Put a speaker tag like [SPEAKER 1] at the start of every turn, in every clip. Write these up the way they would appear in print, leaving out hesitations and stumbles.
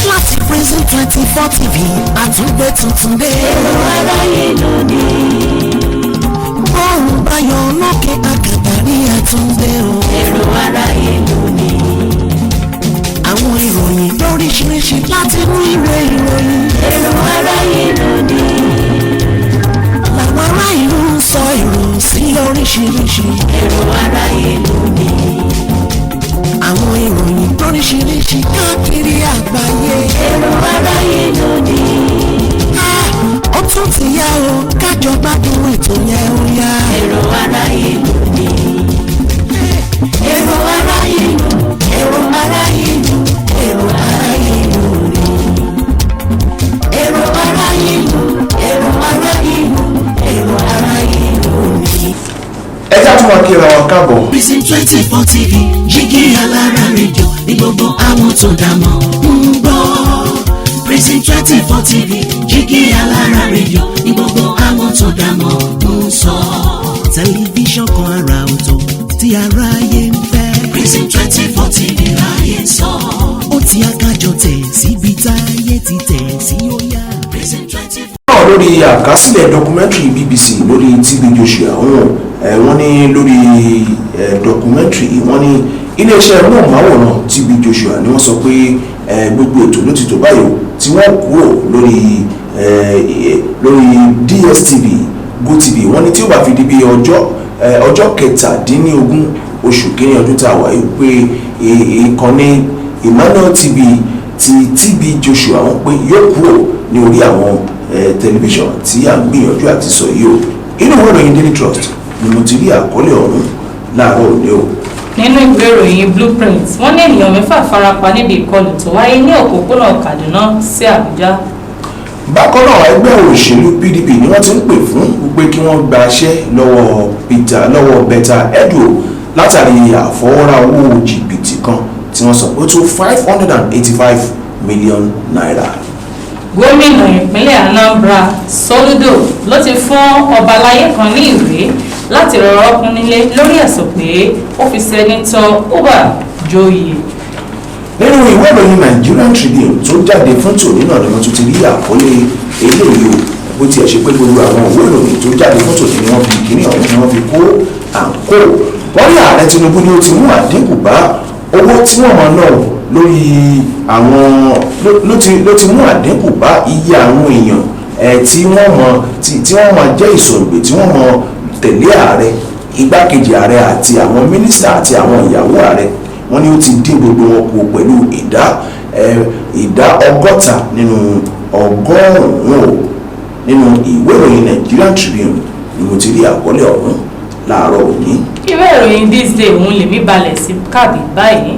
[SPEAKER 1] Láti Prism 24 TV, àtúngbé tuntun dé.
[SPEAKER 2] Èrò aráyé lónìí.
[SPEAKER 1] Bọ́ọ̀rùn báyọ̀ lókè àkàtà ní àtúndé o.
[SPEAKER 2] Èrò aráyé lónìí.
[SPEAKER 1] Àwọn ìròyìn lóríṣiríṣi láti inú ìwé ìròyìn.
[SPEAKER 2] Èrò aráyé lónìí.
[SPEAKER 1] Làwọn ará ìlú ń sọ èrò sí lóríṣiríṣi.
[SPEAKER 2] Èrò aráyé lónìí.
[SPEAKER 1] Àwọn ìròyìn lóríṣiríṣi káàkiri àgbáyé.
[SPEAKER 2] Èrò aráyé lónìí.
[SPEAKER 1] Ah, ó tún ti yá o, kájọ gbádùn ètò yẹn ó yá.
[SPEAKER 2] Èrò aráyé lónìí. Èrò aráyé lónìí. Èrò aráyé lónìí. Èrò aráyé lónìí. Èrò aráyé lónìí. Èrò aráyé lónìí. Èrò aráyé lónìí.
[SPEAKER 3] Ẹ já tún máa kíra wa káàbọ̀.
[SPEAKER 2] Prism 24 TV, jígí alára rédíò ní gbogbo àwọn tó dá mọ̀ ń gbọ́. Prism 24 TV, jígí alára rédíò ní gbogbo àwọn tó dá mọ̀ ń sọ.
[SPEAKER 1] Tẹlifíṣàn kan ara ọ̀tọ̀ tí aráyé ń fẹ́.
[SPEAKER 2] Prism 24 TV láyé ń sọ.
[SPEAKER 1] Ó ti akájọ tẹ̀ síbi táyé ti tẹ̀ sí ó yá.
[SPEAKER 2] Prism 24.
[SPEAKER 3] Náà lórí àkásílẹ̀ documentary BBC lórí TB Joshua ọ̀hún, wọ́n ní lórí documentary, wọ́n ní iléeṣẹ́ móhùnmáwòrán TB Joshua ni wọ́n sọ pé gbogbo ètò ló ti tò báyìí o, tí wọ́n kúrò lórí DSTV, GOtv. Wọ́n ní tí ó bá fi di bí ọjọ́ 17 oṣù kínní ọdún tá a wà yìí, pé ìkànnì Emmanuel TV ti TB Joshua, wọ́n pé yóò kúrò ní orí àwọn tẹlifíṣàn tí à ń gbìyànjú àti sọ yìí o. Inú ìwé ìròyìn Daily Trust ni mo ti rí àkọlé ọ̀hún láàárọ̀ òní o.
[SPEAKER 4] Nínú ìwé ìròyìn Blueprint, wọ́n ní ènìyàn 6 farapa níbi ìkọlù tó wáyé ní òpópónà Kaduna sí Àbújá.
[SPEAKER 3] Bákan náà, ẹgbẹ́ òṣèlú PDP ni wọ́n ti ń pè fún pé kí wọ́n gba iṣẹ́ lọ́wọ́ Peter, lọ́wọ́ Betta Edu, látàrí àfọwọ́rá owó jìbìtì kan tí wọ́n sọ pé ó tó ₦585 million.
[SPEAKER 4] Gómìnà ìpínlẹ̀ Anambra, Soludo, ló ti fún ọba aláyé kan ní ìwé láti rọrọ́ kún nílé lórí ẹ̀sùn pé ó fi Senator Uba joyè.
[SPEAKER 3] Nínú ìwé ìròyìn Nigerian Tribune tó jáde fún tòní náà ni wọ́n tún ti rí àkọlé eléyìí o. Bó tiẹ̀ ṣe pé gbogbo àwọn ìwé ìròyìn tó jáde fún tòní ni wọ́n fi kíní ọ̀hún ni wọ́n fi kó àǹkó. Wọ́n ní ààrẹ Tinubu ni ó ti mú àdínkù bá owó tí wọ́n máa ná lórí àwọn, ló ti mú àdínkù bá iye àwọn èèyàn tí wọ́n máa jẹ́ ìsọ̀ǹgbè tí wọ́n mọ tẹ̀lé ààrẹ, igbákejì ààrẹ àti àwọn mínísítà àti àwọn ìyàwó ààrẹ. Wọ́n ní ó ti dín gbogbo wọn kù pẹ̀lú ìdá 60 nínú 100 o. Nínú ìwé ìròyìn Nigerian Tribune ni mo ti rí àkọlé ọ̀hún láàárọ̀ òní.
[SPEAKER 4] Ìwé ìròyìn This Day òun lèmi balẹ̀ sí káàbì báyìí.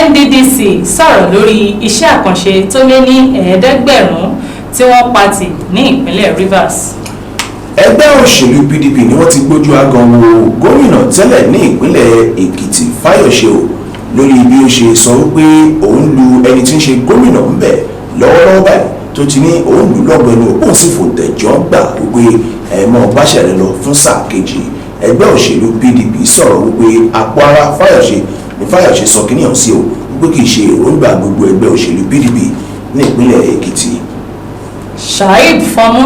[SPEAKER 4] NDDC sọ̀rọ̀ lórí iṣẹ́ àkànṣe tó lé ní 500 tí wọ́n pa tì ní ìpínlẹ̀ Rivers.
[SPEAKER 3] Ẹgbẹ́ òṣèlú PDP ni wọ́n ti gbójú agan wo gómìnà tẹ́lẹ̀ ní ìpínlẹ̀ Èkìtì, Fáyọ̀ṣe o, lórí bí ó ṣe sọ wípé òun lu ẹni tí ń ṣe gómìnà ńbẹ̀ lọ́wọ́lọ́wọ́ báyìí, tó ti ní òun lù lọ́gbẹ̀ẹ́nu, òun sì fòǹtẹ̀jọ́ gbà wípé ẹ̀mọ́ báṣẹ̀ rẹ lọ fún sáà kejì. Ẹgbẹ́ òṣèlú PDP sọ̀rọ̀ wípé àpò ara Fáyọ̀ṣe ní Fáyọ̀ṣe sọ kíní ọ̀hún sí o, wípé kì í ṣe èròǹgbà gbogbo ẹgbẹ́ òṣèlú PDP ní ìpínlẹ̀ Èkìtì.
[SPEAKER 4] Shaib fọmú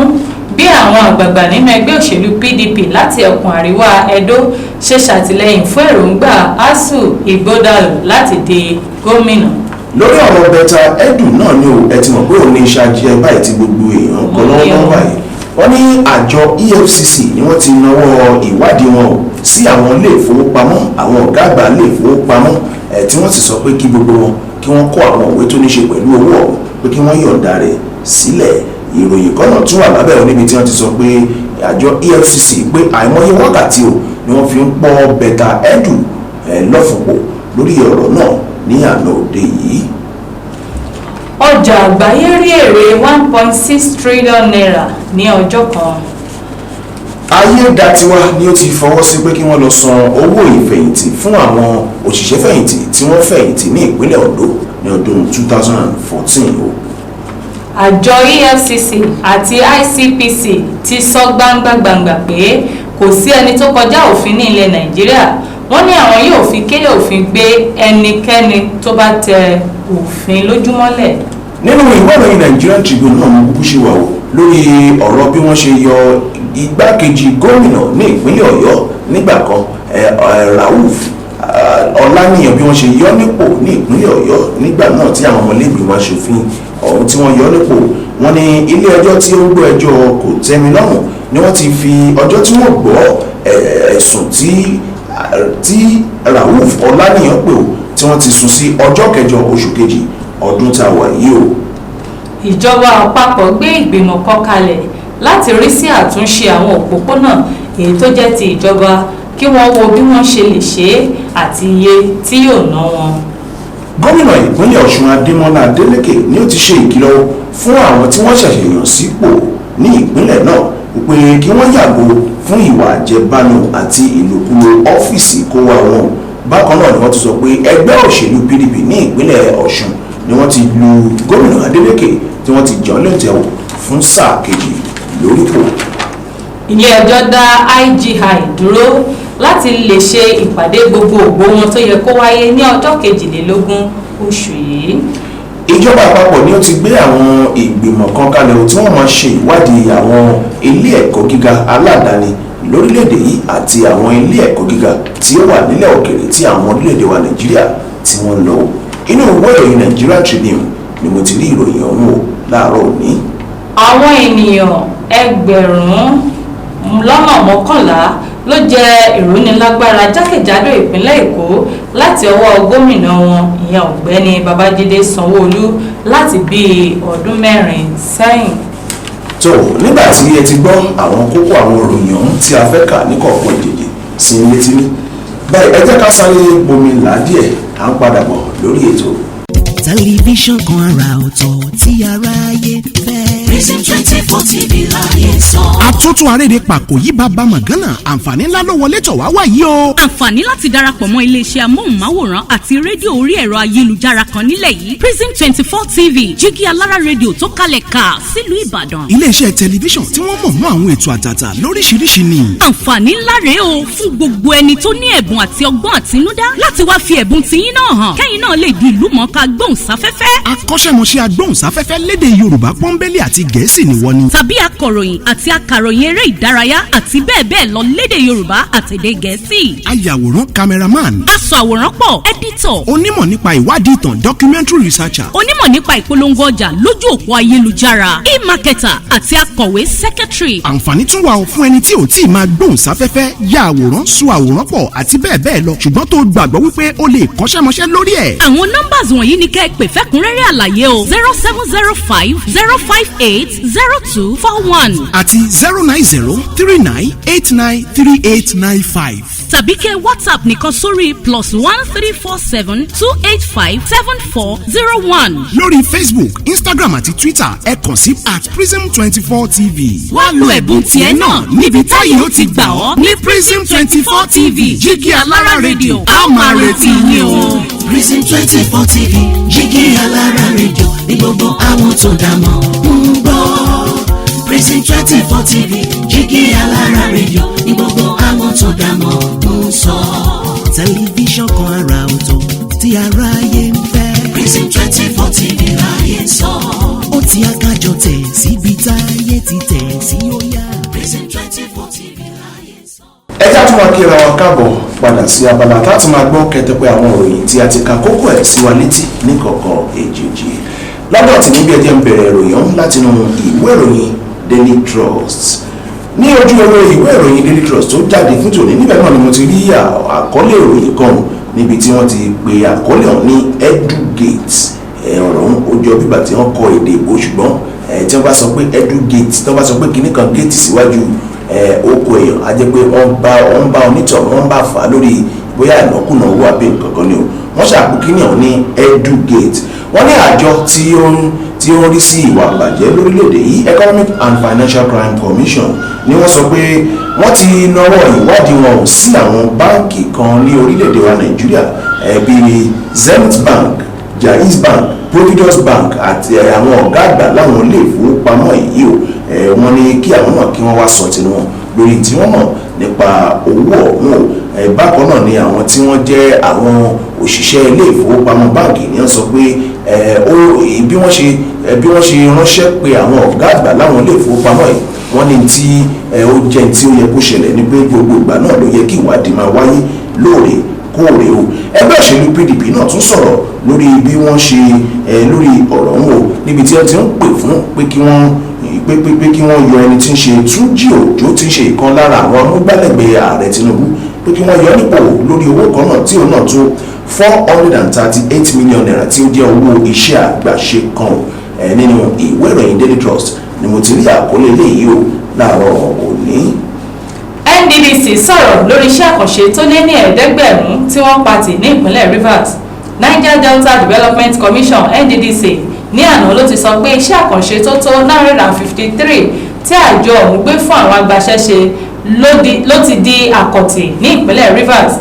[SPEAKER 4] bí àwọn àgbààgbà nínú ẹgbẹ́ òṣèlú PDP láti ẹkùn àríwá Edo ṣe ṣàtìlẹ́yìn fún èròǹgbà Asu Igbodalu láti di gómìnà.
[SPEAKER 3] Lórí ọ̀rọ̀ Betta Edu náà ni o, ẹ ti mọ̀ pé òun ní iṣẹ́ ajé báyìí tí gbogbo èèyàn kọ lọ́wọ́lọ́wọ́ báyìí. Wọ́n ní àjọ EFCC ni wọ́n ti nawọ́ ìwádìí wọn o sí àwọn ilé ìfowópamọ́, àwọn ọ̀gá àgbà ilé ìfowópamọ́ ẹ̀, tí wọ́n sì sọ pé kí gbogbo wọn kí wọ́n kó àwọn òwe tó ní ṣe pẹ̀lú owó ọ̀hún, pé kí wọ́n yọ̀ǹda rẹ̀ sílẹ̀. Ìròyìn kan náà tún wà lábẹ́ níbi tí wọ́n ti sọ pé àjọ EFCC pé àìmọye wákàtí o ni wọ́n fi ń pọ́ Betta Edu lọ́fùpọ̀ lórí ọ̀rọ̀ náà ní àná òde yìí.
[SPEAKER 4] Ọjà àgbáyé rí èrè ₦1.6 trillion ní ọjọ́ kan.
[SPEAKER 3] Ayédatiwa ni ó ti fọwọ́ sí pé kí wọ́n lọ san owó ìfẹ̀yìntì fún àwọn òṣìṣẹ́ fẹ̀yìntì tí wọ́n fẹ̀yìntì ní ìpínlẹ̀ Ondo ní ọdún 2014 o.
[SPEAKER 4] Àjọ EFCC àti ICPC ti sọ gbangba-gbangba pé Kò sí ẹni tó kọjá òfin ní ilẹ̀ Nàìjíríà. Wọ́n ní àwọn yóò fi kélé òfin gbé ẹnikẹ́ni tó bá tẹ òfin lójúmọ́lẹ̀.
[SPEAKER 3] Nínú ìwé ìròyìn Nigerian Tribune náà, mo kúkú ṣe wà o lórí ọ̀rọ̀ bí wọ́n ṣe yọ igbákejì gómìnà ní ìpínlẹ̀ Ọ̀yọ́ nígbà kan, Rauf Ọláníyàn, bí wọ́n ṣe yọ nípò ní ìpínlẹ̀ Ọ̀yọ́ nígbà náà tí àwọn ọmọlẹ́gbìmọ̀ aṣòfin ọ̀hún tí wọ́n yọ nípò. Wọ́n ní ilé ẹjọ́ tí ó ń gbọ́ ẹjọ́ kò tẹ́mi lọ́rùn ni wọ́n ti fi ọjọ́ tí wọ́n gbọ́ ẹ̀sùn tí Rauf Ọláníyàn pè ó, tí wọ́n ti sún sí ọjọ́ 8 oṣù 2 ọdún tá a wà yìí o.
[SPEAKER 4] Ìjọba àpapọ̀ gbé ìgbìmọ̀ kan kalẹ̀ láti rí sí àtúnṣe àwọn òpópónà èyí tó jẹ́ ti ìjọba, kí wọ́n wo bí wọ́n ṣe lè ṣe é àti iye tí yóò ná wọn.
[SPEAKER 3] Gómìnà ìpínlẹ̀ Ọ̀ṣun, Adémọ́lá Adélékè, ni ó ti ṣe ìkìlọ̀ fún àwọn tí wọ́n ṣẹ̀ṣẹ̀ yàn sípò ní ìpínlẹ̀ náà pé kí wọ́n yàgò fún ìwà àjẹbánu àti ìlòkulò ọ́fíìsì kó wa wọn. Bákan náà ni wọ́n ti sọ pé ẹgbẹ́ òṣèlú PDP ní ìpínlẹ̀ Ọ̀ṣun ni wọ́n ti lu gómìnà Adélékè tí wọ́n ti jàn lóǹtẹ̀ fún sáà kejì lórípò.
[SPEAKER 4] Ilé ẹjọ́ dá IGI dúró láti lè ṣe ìpàdé gbogbogbò wọn tó yẹ kó wáyé ní ọjọ́ 22 oṣù yìí.
[SPEAKER 3] Ìjọba àpapọ̀ ni ó ti gbé àwọn ìgbìmọ̀ kan kalẹ̀ tí wọ́n máa ṣe ìwádìí àwọn ilé ẹ̀kọ́ gíga aládàáni lórílẹ̀‐èdè yìí àti àwọn ilé ẹ̀kọ́ gíga tí ó wà nílẹ̀ òkèèrè tí àwọn orílẹ̀‐èdè wa Nàìjíríà tí wọ́n ń lọ. Inú ìwé ìròyìn Nigeria Tribune ni mo ti rí ìròyìn ọ̀hún o láàárọ̀ òní.
[SPEAKER 4] Àwọn ènìyàn 11,000 ló jẹ ìrónilágbára jákèjádò ìpínlẹ̀ Èkó láti ọwọ́ gómìnà wọn, ìyẹn Ọ̀gbẹ́ni Babájídé Sanwó-Olú, láti bíi ọdún 4 sẹ́yìn.
[SPEAKER 3] Tó nígbà tí ẹ ti gbọ́ àwọn kókó àwọn ìròyìn ọ̀hún tí a fẹ́ kà ní kọ̀ọ̀kan ìdèdè sí létí ní báyìí, ẹ jẹ́ ká sáré bomi là díẹ̀, à ń padà bọ̀ lórí ètò.
[SPEAKER 2] Tẹlifíṣàn kan àrà ọ̀tọ̀ tí aráyé fẹ́. Prism 24 TV láyé sọ.
[SPEAKER 5] Àtúntún arédè pàkó yí bàbá mọ̀gánà, àǹfààní ńlá ló wọlé tọ̀ wá wáyé o.
[SPEAKER 6] Àǹfààní láti darapọ̀ mọ́ iléeṣẹ́ amóhùnmáwòrán àti rédíò orí ẹ̀rọ ayélujára kan nílẹ̀ yìí, Prism 24 TV, jígí alára rédíò tó kalẹ̀ ká sílùú Ìbàdàn.
[SPEAKER 5] Iléeṣẹ́ tẹlifíṣàn tí wọ́n mọ̀ mọ́ àwọn ètò àtàtà lóríṣiríṣi ni.
[SPEAKER 6] Àǹfààní ńlá rèé o fún gbogbo ẹni tó ní ẹ̀bùn àti ọgbọ́n àtinúdá láti wá fi ẹ̀bùn tiyín náà hàn, kẹ́yìn náà lè di ìlú mọ̀ọ́ká gbóhùnsáfẹ́fẹ́.
[SPEAKER 5] Akọ́ṣẹ́mọṣẹ́ agbóhùnsáfẹ́fẹ́ lédè Yorùbá pọ́nbélé àti Gẹ̀ẹ́sì ni wọ́n ní.
[SPEAKER 6] Tàbí akọ̀ròyìn àti akàròyìn eré ìdárayá àti bẹ́ẹ̀ bẹ́ẹ̀ lọ lédè Yorùbá àtèdè Gẹ̀ẹ́sì.
[SPEAKER 5] Ayàwòrán, cameraman.
[SPEAKER 6] Aṣọ àwòrán pọ̀, editor.
[SPEAKER 5] Onímọ̀ nípa ìwádìí ìtàn, documentary researcher.
[SPEAKER 6] Onímọ̀ nípa ìpolongo ọjà lójú òpó ayélujára, e-marketer, àti akọ̀wé, secretary.
[SPEAKER 5] Àǹfààní tún wà ó fún ẹni tí ò tí ì máa gbóhùnsáfẹ́fẹ́, ya àwòrán, sọ àwòrán pọ̀ àti bẹ́ẹ̀ bẹ́ẹ̀ lọ, ṣùgbọ́n tó gbàgbọ́ wípé ó lè kọ́ṣẹ́mọṣẹ́ lórí ẹ̀.
[SPEAKER 6] Àwọn numbers wọ̀nyí ni kẹ́ ẹ pè fẹ́kúnrẹ́rẹ́ àlàyé o: 07050580241
[SPEAKER 5] àti 09039893895.
[SPEAKER 6] Tàbí kẹ́ WhatsApp nìkan sórí +13472857401.
[SPEAKER 5] Lórí Facebook, Instagram àti Twitter, ẹ kàn sí @Prism24 TV.
[SPEAKER 6] Wá lo ẹ̀bùn tiẹ̀ náà níbi táyé ó ti gbà ọ́ ní Prism 24 TV, jígí alára rédíò. A ó máa retí yín o.
[SPEAKER 2] Prism 24 TV, jígí alára rédíò ní gbogbo àwọn tó dá mọ̀ ń gbọ́. Prism 24 TV, jígí alára rédíò ní gbogbo àwọn tó dá mọ̀ ń sọ. Tẹlifíṣàn kan àrà ọ̀tọ̀ tí aráyé ń fẹ́. Prism 24 TV láyé ń sọ. Ó ti akájọ tẹ̀ síbi táyé ti tẹ̀ sí ó yá. Prism 24 TV láyé ń sọ.
[SPEAKER 3] Ẹ já tún máa kíra wa káàbọ̀ padà sí abala láti máa gbọ́ kẹtẹpẹ àwọn ìròyìn tí a ti ka kókó ẹ̀ sí wa létí ní kọ̀ọ̀kan èjèèjì. Lọ́dọ̀ tí níbi, ẹjẹ́ ń bẹ̀rẹ̀ ìròyìn ọ̀hún látinú ìwé ìròyìn Daily Trust. Ní ojú ewé ìwé ìròyìn Daily Trust tó jáde fún tòní, níbẹ̀ náà ni mo ti rí àkọlé ìròyìn kan níbi tí wọ́n ti pe àkọlé ọ̀hún ní Edugate. Ọ̀rọ̀ ọ̀hún ó jọ bígbà tí wọ́n kọ èdè ìbò, ṣùgbọ́n tí wọ́n bá sọ pé Edugate, tí wọ́n bá sọ pé kinní kan gate síwájú oko èèyàn, á jẹ́ pé wọ́n bá onítọ̀ wọ́n bá fà á lórí bóyá ìnákùná owó àbí nǹkan kan ni o. Wọ́n ṣàpò kíní ọ̀hún ní Edugate. Wọ́n ní àjọ tí ó ń rí sí ìwà àbàjẹ́ lórílẹ̀‐èdè yìí, Economic and Financial Crime Commission, ni wọ́n sọ pé wọ́n ti nawọ́ ìwádìí wọn sí àwọn báǹkì kan ní orílẹ̀‐èdè wa Nàìjíríà, bíi Zenith Bank, Jaiz Bank, Providus Bank àti àwọn ọ̀gá àgbà láwọn ilé ìfowópamọ́ yìí o. Wọ́n ní kí àwọn náà kí wọ́n wá sọ tinú wọn. Lórí tí wọ́n mọ̀ nípa owó ọ̀hún o. Bákan náà ni àwọn tí wọ́n jẹ́ àwọn òṣìṣẹ́ ilé ìfowópamọ́ báǹkì ní wọ́n sọ pé bí wọ́n ṣe ránṣẹ́ pé àwọn ọ̀gá àgbà láwọn ilé ìfowópamọ́ yìí, wọ́n ní tí ó jẹ́ tí ó yẹ kó ṣẹlẹ̀ ní pé gbogbo ìgbà náà ló yẹ kí ìwádìí máa wáyé lóòrèkóòrè o. Ẹgbẹ́ òṣèlú PDP náà tún sọ̀rọ̀ lórí bí wọ́n ṣe lórí ọ̀rọ̀ ọ̀hún o, níbi tí wọ́n ti ń pè fún pé kí wọ́n yọ ẹni tí ń ṣe Túnjí Òjó, tí ń ṣe ìkan lára àwọn amúgbálẹ́gbẹ̀ẹ́ ààrẹ Tinubu, pé kí wọ́n yọ nípò lórí owó kan náà tí òun náà tó ₦438 million, tí ó jẹ́ owó iṣẹ́ àgbàṣe kan o. Nínú ìwé ìròyìn Daily Trust ni mo ti rí àkọlé eléyìí o láàárọ̀ òní.
[SPEAKER 4] NDDC sọ̀rọ̀ lórí iṣẹ́ àkànṣe tó lé ní 500 tí wọ́n pa tì ní ìpínlẹ̀ Rivers. Niger Delta Development Commission, NDDC, ní àná ló ti sọ pé iṣẹ́ àkànṣe tó tó 953 tí àjọ ọ̀hún gbé fún àwọn agbaṣẹ́ṣe ló ti di àkọ̀tì ní ìpínlẹ̀ Rivers.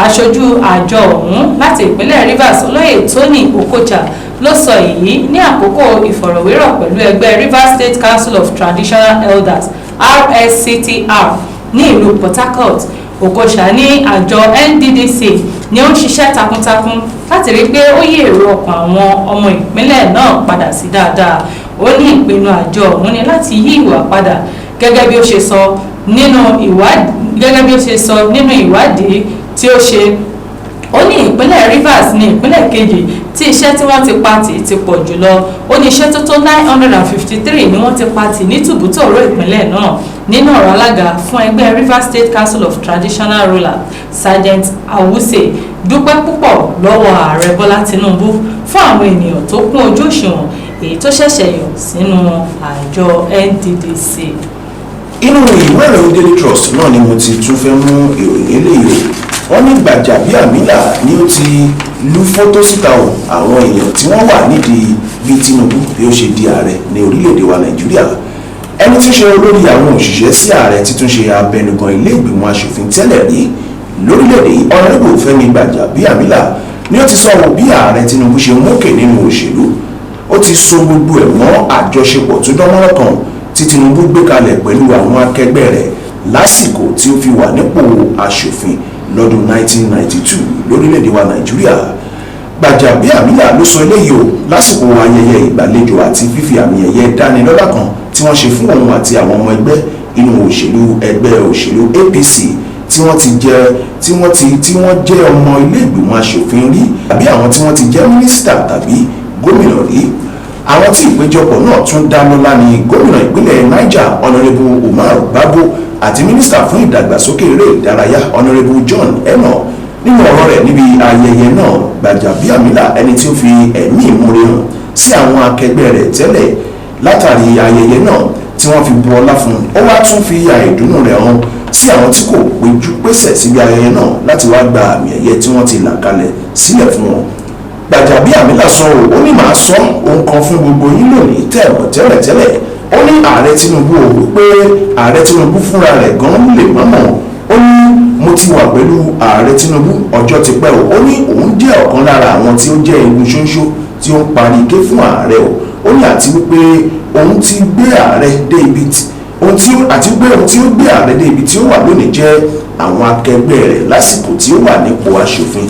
[SPEAKER 4] Aṣojú àjọ ọ̀hún láti ìpínlẹ̀ Rivers, Olóyè Tony Okocha, ló sọ èyí ní àkókò ìfọ̀rọ̀wérọ̀ pẹ̀lú ẹgbẹ́ Rivers State Council of Traditional Elders, RSCTR, ní ìlú Port Harcourt. Okocha ní àjọ NDDC ni ó ń ṣiṣẹ́ takuntakun láti rí i pé ó yí èrò ọkàn àwọn ọmọ ìpínlẹ̀ náà padà sí dáadáa. Ó ní ìpinnu àjọ ọ̀hún ni láti yí ìwà padà, gẹ́gẹ́ bí ó ṣe sọ nínú ìwádìí tí ó ṣe. Ó ní ìpínlẹ̀ Rivers ní ìpínlẹ̀ kejì tí iṣẹ́ tí wọ́n ti pa tì ti pọ̀ jùlọ. Ó ní iṣẹ́ tó tó 953 ni wọ́n ti pa tì ní tùbútòrò ìpínlẹ̀ náà. Nínú ọ̀rọ̀, alága fún ẹgbẹ́ Rivers State Council of Traditional Rulers, Sergeant Awuse, dúpẹ́ púpọ̀ lọ́wọ́ ààrẹ Bọ́lá Tinubu fún àwọn ènìyàn tó kún ojú òṣùwọ̀n èyí tó ṣẹ̀ṣẹ̀ yàn sínú àjọ NDDC.
[SPEAKER 3] Inú ìwé ìròyìn Daily Trust náà ni mo ti tún fẹ́ mú ìròyìn eléyìí o. Wọ́n ní Gbàjàbíàmílà ni ó ti lu fọ́tò síta o, àwọn èèyàn tí wọ́n wà nídìí bí Tinubu bí ó ṣe di ààrẹ ní orílẹ̀-èdè wa Nàìjíríà. Ẹni tí í ṣe olórí àwọn òṣìṣẹ́ sí ààrẹ, títún ṣe abẹnugan ilé ìgbìmọ̀ asòfin tẹ́lẹ̀ rí lórílẹ̀-èdè yìí, Honourable Fẹ́mi Gbàjàbíàmílà, ni ó ti sọ bí ààrẹ Tinubu ṣe mókè nínú òṣèlú. Ó ti so gbogbo ẹ̀ mọ́ àjọṣepọ̀ tó dánmọ́rán kan tí Tinubu gbé kalẹ̀ pẹ̀lú àwọn akẹgbẹ́ rẹ̀ lásìkò tí ó fi wà nípò aṣòfin lọ́dún 1992 lórílẹ̀‐èdè wa Nàìjíríà. Gbàjàbíàmílà ló sọ eléyìí o lásìkò ayẹyẹ ìgbàlejò àti fífi àmì ẹ̀yẹ dánilọ́lá kan tí wọ́n ṣe fún òun àti àwọn ọmọ ẹgbẹ́ inú òṣèlú ẹgbẹ́ òṣèlú APC tí wọ́n ti jẹ́ tí wọ́n ti tí wọ́n jẹ́ ọmọ ilé ìgbìmọ̀ aṣòfin rí tàbí àwọn tí wọ́n ti jẹ́ mínísítà tàbí gómìnà rí. Àwọn tí ìpéjọpọ̀ náà tún dá lọ́lá ní gómìnà ìpínlẹ̀ Niger, Honourable Umar Bago, àti mínísítà fún ìdàgbàsókè eré ìdárayá, Honourable John Enoh. Nínú ọ̀rọ̀ rẹ̀ níbi ayẹyẹ náà, Gbàjàbíàmílà, ẹni tí ó fi ẹ̀mí ìmoore hàn sí àwọn akẹgbẹ́ rẹ̀ tẹ́lẹ̀ látàrí ayẹyẹ náà tí wọ́n fi bu ọlá fún un, ó wá tún fi àìdùnnú rẹ̀ hàn sí àwọn tí kò péjú pésẹ̀ síbi ayẹyẹ náà láti wá gba àmì ẹ̀yẹ tí wọ́n ti là kalẹ̀ sílẹ̀ fún wọn. Gbàjàbíàmílà sọ ò, ó ní màá sọ ohun kan fún gbogbo yín lónìí tẹ̀mọ̀ tẹ́lẹ̀tẹ́lẹ̀. Ó ní ààrẹ Tinubu ò wípé ààrẹ Tinubu fúnra rẹ̀ gan lè mọ́mọ́. Ó ní mo ti wà pẹ̀lú ààrẹ Tinubu ọjọ́ ti pẹ́ o. Ó ní òun jẹ́ ọ̀kan lára àwọn tí ó jẹ́ ewu ṣóńṣó tí ó ń parí ike fún ààrẹ o. Ó ní àti wípé òun ti gbé ààrẹ dé ibi tí ohun tí ó àti pé ohun tí ó gbé ààrẹ dé ibi tí ó wà lónìí jẹ́ àwọn akẹgbẹ́ rẹ̀ lásìkò tí ó wà nípò aṣòfin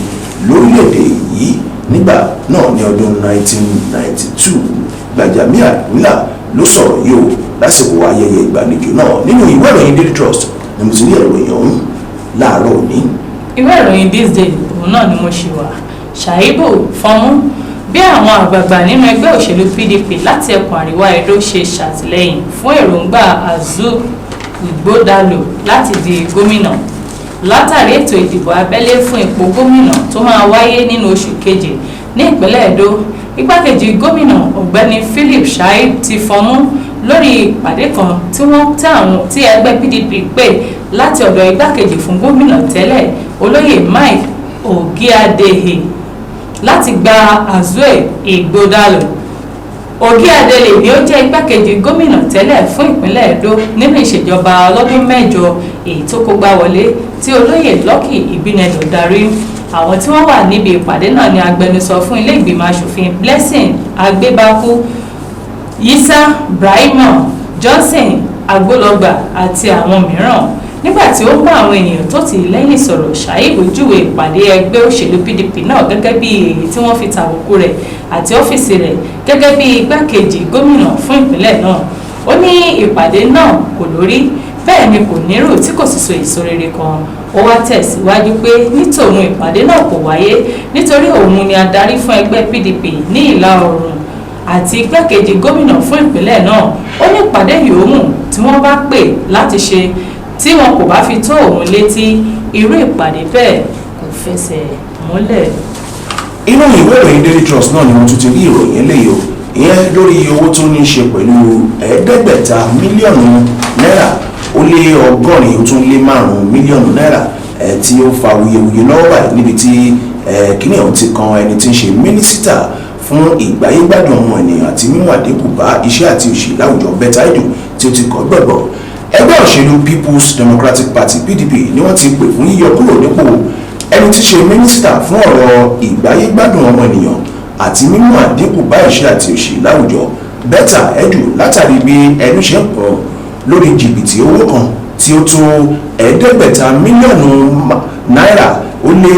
[SPEAKER 3] lórílẹ̀‐èdè yìí nígbà náà ní ọdún 1992. Gbàjàbíàmílà ló sọ̀rọ̀ yìí o lásìkò ayẹyẹ ìgbàlejò náà. Nínú ìwé ìròyìn Daily Trust ni mo ti rí ìròyìn ọ̀hún láàárọ̀ òní.
[SPEAKER 4] Ìwé ìròyìn This Day òun náà ni mo ṣì wà. Ṣàìbù fọmú bí àwọn àgbààgbà nínú ẹgbẹ́ òṣèlú PDP láti ẹkùn àríwá Edo ṣe ṣàtìlẹ́yìn fún èròǹgbà Azu Igbódàlù láti di gómìnà látàrí ètò ìdìbò abẹ́lé fún ipò gómìnà tó máa wáyé nínú oṣù keje ní ìpínlẹ̀ Edo. Igbákejì gómìnà, Ọ̀gbẹ́ni Philip Shaib, ti fọmú lórí ìpàdé kan tí wọ́n tí àwọn tí ẹgbẹ́ PDP pè láti ọ̀dọ̀ igbákejì fún gómìnà tẹ́lẹ̀, Olóyè Mike Ogiadehe, láti gba Azue Igbódàlù. Ògíadélé ni ó jẹ́ igbákejì gómìnà tẹ́lẹ̀ fún ìpínlẹ̀ Edo nínú ìṣèjọba ọlọ́dún 8 èyí tó kógbá wọlé tí Olóyè Lucky Igbinedion darí. Àwọn tí wọ́n wà níbi ìpàdé náà ni agbẹnusọ fún ilé ìgbìmọ̀ asòfin, Blessing Agbébákú, Yisa Brahima, Johnson. Agbólọ́gbà àti àwọn mìíràn. Nígbà tí ó ń bá àwọn ènìyàn tó tì í lẹ́yìn sọ̀rọ̀, Shaib júwe ìpàdé ẹgbẹ́ òṣèlú PDP náà gẹ́gẹ́ bí èyí tí wọ́n fi tàbùkù rẹ̀ àti ọ́fíìsì rẹ̀ gẹ́gẹ́ bí igbákejì gómìnà fún ìpínlẹ̀ náà. Ó ní ìpàdé náà kò lórí bẹ́ẹ̀ ni kò nírò, tí kò sì so èso rere kan. Ó wá tẹ̀síwájú pé ní tòun, ìpàdé náà kò wáyé nítorí òun ni adarí fún ẹgbẹ́ PDP ní ìlà oòrùn àti igbákejì gómìnà fún ìpínlẹ̀ náà. Ó ní ìpàdé yòówù tí wọ́n bá pè láti ṣe tí wọn kò bá fi tó òun létí, irú ìpàdé bẹ́ẹ̀ kò fẹsẹ̀ múlẹ̀.
[SPEAKER 3] Inú ìwé ìròyìn Daily Trust náà ni mo tún ti rí ìròyìn eléyìí o, ìyẹn lórí owó tó ní í ṣe pẹ̀lú 580 mílíọ̀nù náírà ó lé 85 mílíọ̀nù náírà tí ó fa wuyewuye lọ́wọ́ báyìí, níbi tí kíní ọ̀hún ti kan ẹni tí ń ṣe mínísítà fún ìgbáyégbádùn ọmọ ènìyàn àti mímú àdínkù bá iṣẹ́ àti òṣì láwùjọ, Betta Edu, tí ó ti kọ́ gbọ̀gbọ̀. Ẹgbẹ́ òṣèlú People's Democratic Party, PDP, ni wọ́n ti pè fún yíyọ kúrò nípò ẹni tí í ṣe mínísítà fún ọ̀rọ̀ ìgbáyégbádùn ọmọ ènìyàn àti mímú àdínkù bá ìṣẹ́ àti òṣì láwùjọ, Betta Edu, látàrí bí ẹnu ṣe ń pọ̀ lórí jìbìtì owó kan tí ó tó 500 mílíọ̀nù náírà ó lé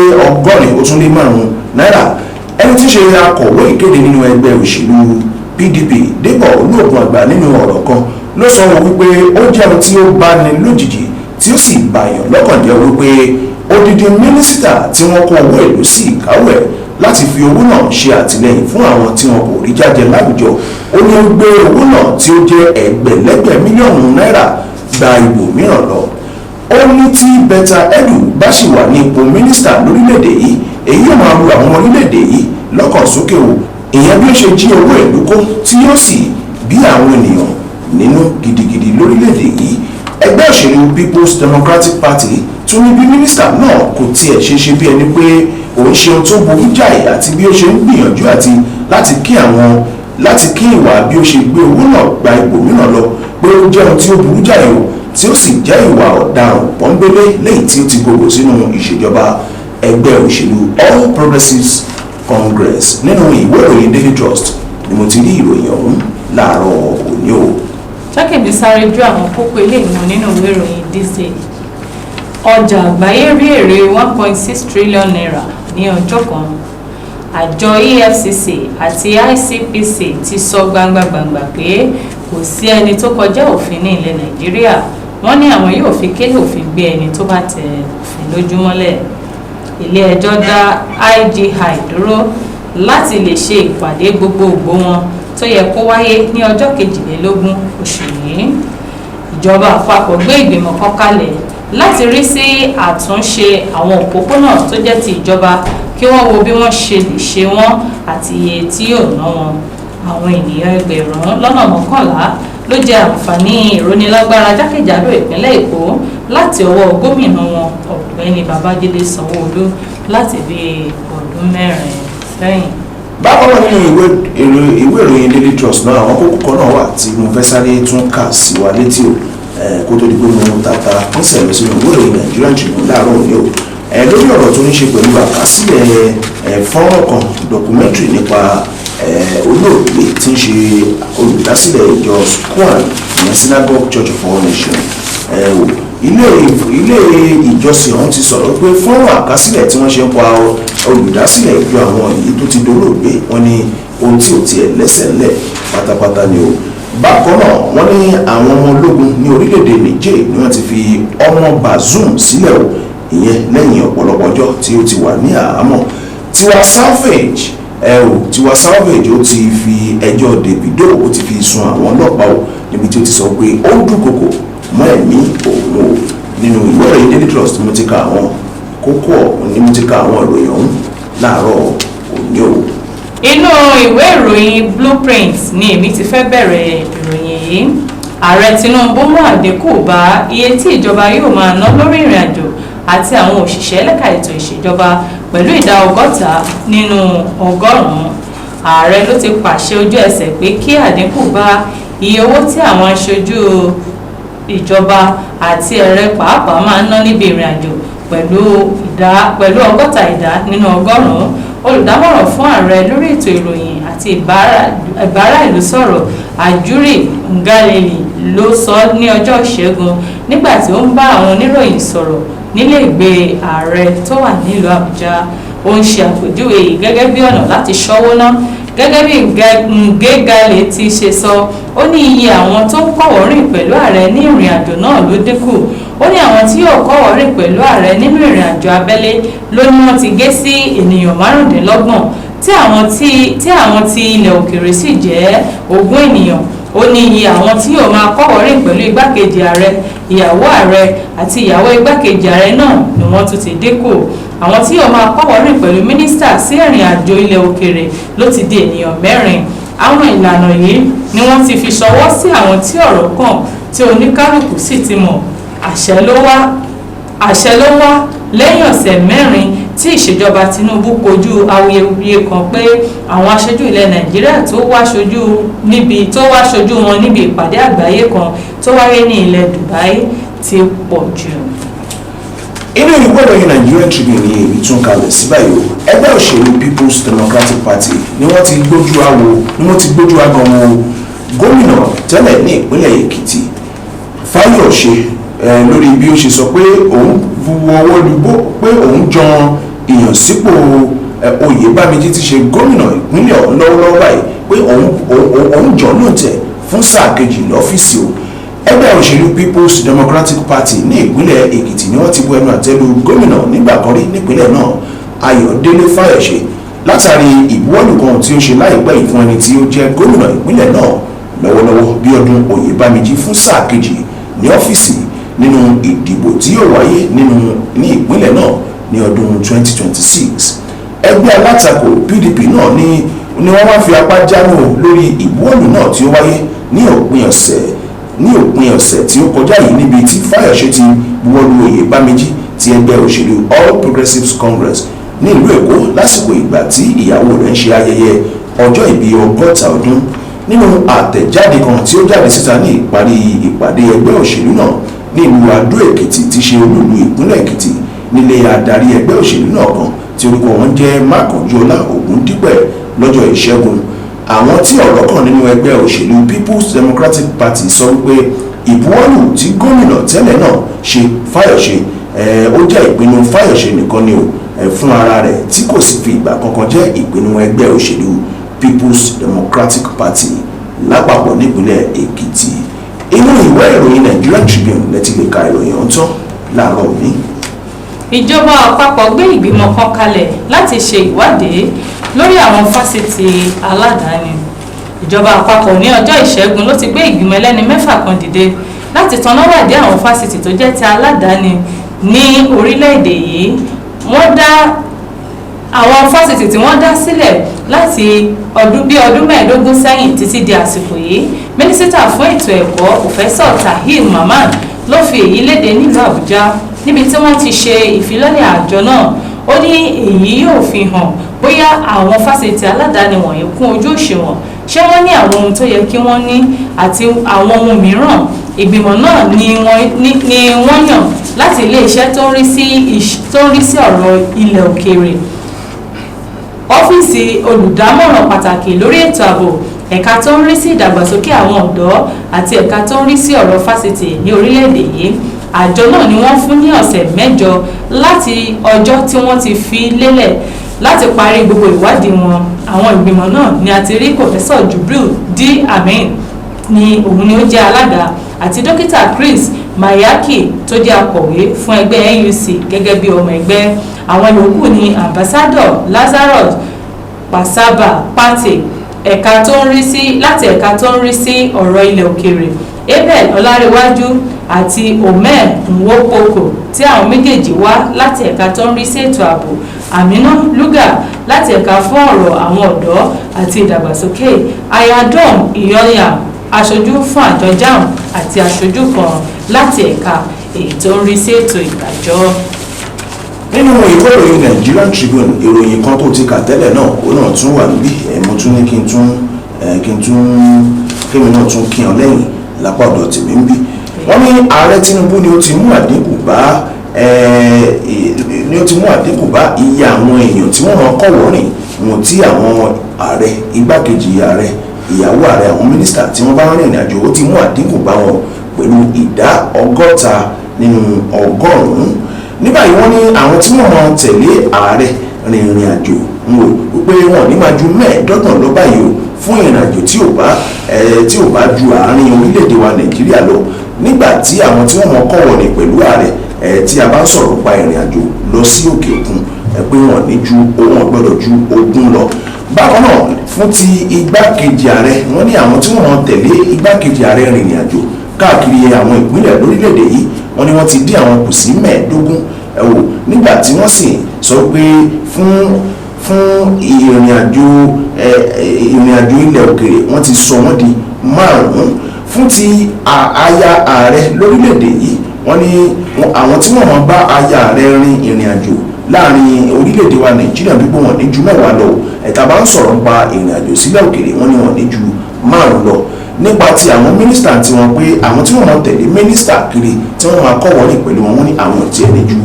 [SPEAKER 3] 85 náírà. Ẹni tí í ṣe akọ̀wé ìkéde nínú ẹgbẹ́ òṣèlú PDP, Débọ̀ Olóògùn Àgbà, nínú ọ̀rọ̀ kan ló sọ wípé ó jẹ́ ohun tí ó báni lójijì tí ó sì bàyàn lọ́kàn jẹ́ wípé odidi mínísítà tí wọ́n kó owó ìlú sí ìkáwọ́ ẹ̀ láti fi owó náà ṣe àtìlẹ́yìn fún àwọn tí wọn kò rí jájẹ láwùjọ, ó ní ó gbé owó náà tí ó jẹ́ ẹgbẹ̀lẹ́gbẹ̀ mílíọ̀nù náírà gba ibò mìíràn lọ. Ó ní tí Betta Edu bá sì wà ní ipò mínísítà lórílẹ̀‐èdè yìí, èyí yóò máa ru àwọn orílẹ̀‐èdè yìí lọ́kàn sókè o, ìyẹn bí ó ṣe jí owó ìlú kó tí yóò sì bí àwọn ènìyàn nínú gidigidi lórílẹ̀‐èdè yìí. Ẹgbẹ́ òṣèlú People's Democratic Party tún ní bí mínísítà náà kò tiẹ̀ ṣe ṣe bí ẹni pé òun ṣe ohun tó burú jáì àti bí ó ṣe ń gbìyànjú àti láti kí àwọn láti kí ìwà bí ó ṣe gbé owó náà gba ibòmíràn lọ, pé ó jẹ́ ohun tí ó burú jáì o, tí ó sì jẹ́ ìwà ọ̀daràn pọ́nbélé lẹ́yìn tí ó ti gògò sínú ìṣèjọba ẹgbẹ́ òṣèlú All Progressives Congress. Nínú ìwé ìròyìn Daily Trust ni mo ti rí ìròyìn ọ̀hún láàárọ̀ òní o.
[SPEAKER 4] Jákèjì sáré ju àwọn kókó ilé ìmọ̀ nínú ìwé ìròyìn This Day. Ọjà àgbáyé rí èrè ₦1.6 trillion ní ọjọ́ kan. Àjọ EFCC àti ICPC ti sọ gbangba-gbangba pé kò sí ẹni tó kọjá òfin ní ilẹ̀ Nàìjíríà. Wọ́n ní àwọn yóò fi kélé òfin gbé ẹni tó bá tẹ òfin lójúmọ́lẹ̀. Ilé ẹjọ́ dá IGI dúró láti lè ṣe ìpàdé gbogbogbò wọn tó yẹ kó wáyé ní ọjọ́ 22 oṣù yìí. Ìjọba àpapọ̀ gbé ìgbìmọ̀ kan kalẹ̀ láti rí sí àtúnṣe àwọn òpópónà tó jẹ́ ti ìjọba, kí wọ́n wo bí wọ́n ṣe lè ṣe wọ́n àti iye tí yóò ná wọn. Àwọn ènìyàn 11,000 ló jẹ àǹfààní ìrónilágbára jákèjádò ìpínlẹ̀ Èkó láti ọwọ́ gómìnà wọn, Ọ̀gbẹ́ni Babájídé Sanwó-Olú, láti bí ọdún 4 sẹ́yìn.
[SPEAKER 3] Bákan náà, nínú ìwé ìròyìn Daily Trust náà, àwọn kókó kan náà wà tí mo fẹ́ sáré tún kà sí wa létí o, kó tó di pé mo tàtà pínṣẹ̀ lọ sínú ìwé ìròyìn Nigerian Tribune láàárọ̀ òní o, lórí ọ̀rọ̀ tó ní ṣe pẹ̀lú àkásílẹ̀ fọ́nrán kan, documentary nípa olóògbé tí ń ṣe olùdásílẹ̀ ìjọ SCOAN, ìyẹn Synagogue Church of All Nations. Ilé ìjọsìn ọ̀hún ti sọ̀rọ̀ pé fọ́nrán àkásílẹ̀ tí wọ́n ṣe ń pa olùdásílẹ̀ ìjọ àwọn yìí tó ti dolóògbé, wọ́n ní ohun tí ò tiẹ̀ lẹ́sẹ̀ ńlẹ̀ pátápátá ni o. Bákan náà, wọ́n ní àwọn ọmọ ológun ní orílẹ̀-èdè Niger ni wọ́n ti fi ọmọ Bazoum sílẹ̀ o, ìyẹn lẹ́yìn ọ̀pọ̀lọpọ̀ ọjọ́ tí ó ti wà ní àhámọ́. Tiwa Savage ẹ o, Tiwa Savage, ó ti fi ẹjọ́ Davido, ó ti fi sun àwọn ọlọ́pàá o, níbi tí ó ti sọ pé ó ń dúnkokò mọ́ ẹ̀mí òun o. Nínú ìwé ìròyìn Daily Trust mo ti ka àwọn kókó ọ̀hún ni mo ti ka àwọn ìròyìn ọ̀hún láàárọ̀ òní o.
[SPEAKER 4] Inú ìwé ìròyìn Blueprint ni èmi ti fẹ́ bẹ̀rẹ̀ ìròyìn yìí. Ààrẹ Tinubu mú àdínkù bá iye tí ìjọba yóò máa ná lórí ìrìn àjò àti àwọn òṣìṣẹ́ lẹ́ka ètò ìṣèjọba pẹ̀lú ìdá 60 nínú ọgọ́rùn-ún. Ààrẹ ló ti pàṣẹ ojú ẹsẹ̀ pé kí àdínkù bá iye owó tí àwọn aṣojú ìjọba àti ẹ̀rẹ́ pàápàá máa ń ná níbi ìrìn àjò pẹ̀lú 60 ìdá nínú ọgọ́rùn-ún. Olùdámọ̀ràn fún ààrẹ lórí ètò ìròyìn àti ìbára ìlú sọ̀rọ̀, Ajuri Ngalale. Ló sọ ní ọjọ́ Ìṣẹ́gun nígbà tí ó ń bá àwọn oníròyìn sọ̀rọ̀ nílé ìgbé ààrẹ tó wà nílùú Àbújá. Ó ń ṣe àpèjúwe yìí gẹ́gẹ́ bí ọ̀nà láti ṣọ́wó ná. Gẹ́gẹ́ bí Ngegale ti ṣe sọ, ó ní iye àwọn tó ń kọ́wọ̀ọ́rìn pẹ̀lú ààrẹ ní ìrìn àjò náà ló dínkù. Ó ní àwọn tí yóò kọ́wọ̀ọ́rìn pẹ̀lú ààrẹ nínú ìrìn àjò abẹ́lé ló ní wọ́n ti gé sí ènìyàn 25, tí àwọn ti ilẹ̀ òkèèrè sì jẹ́ 20 ènìyàn. Ó ní iye àwọn tí yóò máa kọ́wọ̀ọ́rìn pẹ̀lú igbákejì ààrẹ, ìyàwó ààrẹ àti ìyàwó igbákejì ààrẹ náà ni wọ́n tún ti dínkù. Àwọn tí yóò máa kọ́wọ̀ọ́rìn pẹ̀lú mínísítà sí ìrìn àjò ilẹ̀ òkèèrè ló ti di ènìyàn 4. Àwọn ìlànà yìí ni wọ́n ti fi ṣọwọ́ sí àwọn tí ọ̀rọ̀ kàn, tí oníkálukú sì ti mọ̀. Àṣẹ ló wá lẹ́yìn ọ̀sẹ̀ 4 tí ìṣèjọba Tinubu kojú awuyewuye kan pé àwọn aṣojú ilẹ̀ Nàìjíríà tó wá ṣojú wọn níbi ìpàdé àgbáyé kan tó wáyé ní ilẹ̀ Dubai ti pọ̀ jù.
[SPEAKER 3] Inú ìwé ìròyìn Nigerian Tribune ni èyí tún kalẹ̀ sí báyìí o. Ẹgbẹ́ òṣèlú People's Democratic Party ni wọ́n ti gbójú agan wo gómìnà tẹ́lẹ̀ ní ìpínlẹ̀ Èkìtì, Fáyọ̀ṣe, lórí bí ó ṣe sọ pé òun bu ọwọ́ lùgbó pé òun jan ìyànsípò Oyèbámijí ti ṣe gómìnà ìpínlẹ̀ ọ̀hún lọ́wọ́lọ́wọ́ báyìí, pé òun jọ lóǹtẹ̀ fún sáà kejì lọ́fíìsì o. Ẹgbẹ́ òṣèlú People's Democratic Party ní ìpínlẹ̀ Èkìtì ni wọ́n ti bu ẹnu àtẹ́ lu gómìnà nígbà kan rí nípínlẹ̀ náà, Ayọ̀délé Fáyọ̀ṣe, látàrí ìbuwọ́lù kan tí ó ṣe láìpẹ́ yìí fún ẹni tí ó jẹ́ gómìnà ìpínlẹ̀ náà lọ́wọ́lọ́wọ́, Bíọ́dún Oyèbámijí, fún sáà kejì ní ọ́fíìsì nínú ìdìbò tí yóò wáyé ní ìpínlẹ̀ náà ní ọdún 2026. Ẹgbẹ́ alátakò PDP náà ní wọ́n wá fi apá jánu lórí ìbuwọ́lù náà tí ó wáyé ní òpin ọ̀sẹ̀ tí ó kọjá yìí, níbi tí Fáyọ̀ṣe ti buwọ́lù Oyèbámijí ti ẹgbẹ́ òṣèlú All Progressives Congress ní ìlú Èkó lásìkò ìgbà tí ìyàwó rẹ̀ ń ṣe ayẹyẹ ọjọ́ ìbí 60 ọdún. Nínú àtẹ̀jáde kan tí ó jáde síta ní ìparí ìpàdé ẹgbẹ́ òṣèlú náà ní ìlú Adó Èkìtì tí ṣe olúìlú ìpínlẹ̀ Èkìtì, nílé adarí ẹgbẹ́ òṣèlú náà kan tí orúkọ wọn jẹ́ Mákànjúọlá Ògúndípẹ̀ lọ́jọ́ Ìṣẹ́gun, àwọn tí ọ̀rọ̀ kàn nínú ẹgbẹ́ òṣèlú People's Democratic Party sọ wípé ìbuwọ́lù tí gómìnà tẹ́lẹ̀ náà ṣe Fáyọ̀ṣe, ó jẹ́ ìpinnu Fáyọ̀ṣe nìkan ni o fún ara rẹ̀, tí kò sì fi ìgbà kankan jẹ́ ìpinnu ẹgbẹ́ òṣèlú People's Democratic Party lápapọ̀ nípínlẹ̀ Èkìtì. Inú ìwé ìròyìn Nigerian Tribune lẹ ti lè ka ìròyìn ọ̀hún tán láàárọ̀ òní.
[SPEAKER 4] Ìjọba àpapọ̀ gbé ìgbìmọ̀ kan kalẹ̀ láti ṣe ìwádìí lórí àwọn fásitì aládàáni. Ìjọba àpapọ̀ ní ọjọ́ Ìṣẹ́gun ló ti gbé ìgbìmọ̀ ẹlẹ́ni 6 kan dìde láti tanná wádìí àwọn fásitì tó jẹ́ ti aládàáni ní orílẹ̀-èdè yìí. Wọ́n dá àwọn fásitì tí wọ́n dá sílẹ̀ láti ọdún bí ọdún 15 sẹ́yìn títí di àsìkò yìí. Mínísítà fún ètò ẹ̀kọ́, Pòfẹ́sọ̀ Tahir Mamman, ló fi èyí léde nílùú Àbújá níbi tí wọ́n ti ṣe ìfilọ́lẹ̀ àjọ náà. Ó ní èyí yóò fi hàn bóyá àwọn fásitì aládàáni wọ̀nyí kún ojú òṣùwọ̀n, ṣé wọ́n ní àwọn ohun tó yẹ kí wọ́n ní àti àwọn ohun mìíràn. Ìgbìmọ̀ náà ni wọ́n yàn láti iléeṣẹ́ tó ń rí sí ọ̀rọ̀ ilẹ̀ òkèèrè, ọ́fíìsì olùdámọ̀ràn pàtàkì lórí ètò ààbò, ẹ̀ka tó ń rí sí ìdàgbàsókè àwọn ọ̀dọ́ àti ẹ̀ka tó ń rí sí ọ̀rọ̀ fásitì ní orílẹ̀-èdè yìí. Àjọ náà ni wọ́n fún ní ọ̀sẹ̀ 8 láti ọjọ́ tí wọ́n ti fi lélẹ̀ láti parí gbogbo ìwádìí wọn. Àwọn ìgbìmọ̀ náà ni a ti rí Pòfẹ́sọ̀ Jubril D Amin ni òun ni ó jẹ́ alága, àti Dókítà Chris Mayaki tó jẹ́ akọ̀wé fún ẹgbẹ́ NUC gẹ́gẹ́ bí ọmọ ẹgbẹ́. Àwọn yòókù ní Ambassador Lazarus Pasaba Pate, ẹ̀ka tó ń rí sí láti ẹ̀ka tó ń rí sí ọ̀rọ̀ ilẹ̀ òkèèrè, Abel Ọlárẹ̀wájú àti Omer Nwokoko tí àwọn méjèèjì wá láti ẹ̀ka tó ń rí sí ètò ààbò, Amina Luga láti ẹ̀ka fún ọ̀rọ̀ àwọn ọ̀dọ́ àti ìdàgbàsókè, Ayadom Iyoya, aṣojú fún àjọ JAMB, àti aṣojú kan láti ẹ̀ka èyí tó ń rí sí ètò ìdájọ́.
[SPEAKER 3] Nínú ìwé ìròyìn Nigerian Tribune, ìròyìn kan tó ti kà tẹ́lẹ̀ náà, ó náà tún wà níbí. Ẹ̀ mo tún ní kí n tún kémi náà tún kí ọ lẹ́yìn lápá ọ̀dọ̀ tèmi ń bí. Wọ́n ní ààrẹ Tinubu ni ó ti mú àdínkù bá iye àwọn èèyàn tí wọ́n rán kọ́wọ́rìn wọn tí àwọn ààrẹ, igbákejì ààrẹ. Ìyàwó ààrẹ, àwọn mínísítà tí wọ́n bá ń rìnrìn àjò, ó ti mú àdínkù bá wọn pẹ̀lú 60% ní báyìí. Wọ́n ní àwọn tí wọ́n máa tẹ̀lé ààrẹ rìnrìn àjò ń wò wípé wọn ò ní máa ju 25 lọ báyìí o, fún ìrìn àjò tí ò bá ju àárín orílẹ̀-èdè wa Nàìjíríà lọ, nígbà tí àwọn tí wọ́n mọ̀ kọ́ wọlé pẹ̀lú ààrẹ tí a bá ń sọ̀rọ̀ pa ìrìn àjò lọ sí òkè òkun, pé wọn gbọ́dọ̀ ju 20 lọ. Bákan náà, fún ti igbákejì ààrẹ, wọ́n ní àwọn tí wọ́n mọ̀ tẹ̀lé igbákejì ààrẹ rìnrìn àjò káàkiri àwọn ìpínlẹ̀ lórílẹ̀-èdè yìí, wọ́n ní wọ́n ti dín àwọn kù sí 15. Ẹ wò, nígbà tí wọ́n sì sọ pé fún ìrìn àjò ilẹ̀ òkèèrè, wọ́n ti sọ wọ́n di márùn-ún. Fún ti aya ààrẹ lórílẹ̀-èdè yìí, wọ́n ní àwọn tí wọ́n máa bá aya ààrẹ rin ìrìn àjò láàrin orílẹ̀-èdè wa Nàìjíríà gbígbó, wọn ní ju 10 lọ. Ẹ̀ta bá ń sọ̀rọ̀ nípa ìrìn àjò sílẹ̀ òkèèrè, wọ́n ní wọn ní ju márùn lọ. Nípa ti àwọn mínísítà tí wọ́n pé àwọn tí wọ́n máa tẹ̀lé mínísítà kiri, tí wọ́n máa kọ́ wọlé pẹ̀lú wọn, wọ́n ní àwọn tí ẹ̀ ní ju